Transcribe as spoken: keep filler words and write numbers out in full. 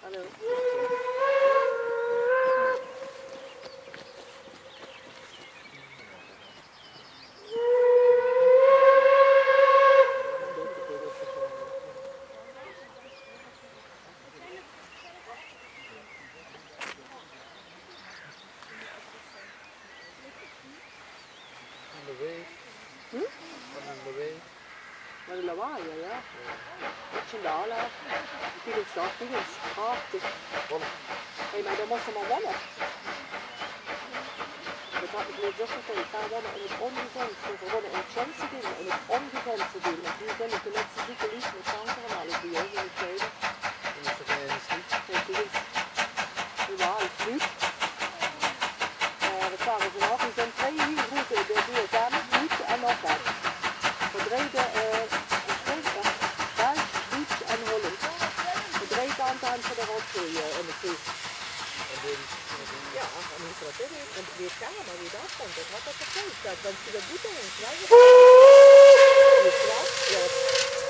Hallo. Wat ein lawaai. Wat ein lawaai, ja, ja. Wat ein lawaai. Kiek ins dao, kiek ins. Prachtig. Hé, mer dao mós se mer wonne. Det haw ich neet zoe vertèld. Veer wonne in 't óngezóndste, veer wonne in 't sjoonste deil, mer in 't óngezóndste deil. Want hie zeen ich de lètste zieke lied mit kanker en alles bie ós in 't zuide. Hé, kiek ins. Normaal, leuk. Eh, wat zage ze nog? Hie zeen twee hiel groete, de D S M, Duuts en nog get. Verdreide, eh, wat is 't? Bels, Duuts en Hollands. Verdreide kante han ze de rotzooi, eh, in de koe. En de, ja, en hoe is dat in? En wie het gaan, maar wie dat komt, dat had dat verteld. Dat, want ze dat boete en zwijgen. Wie is dat? Ja.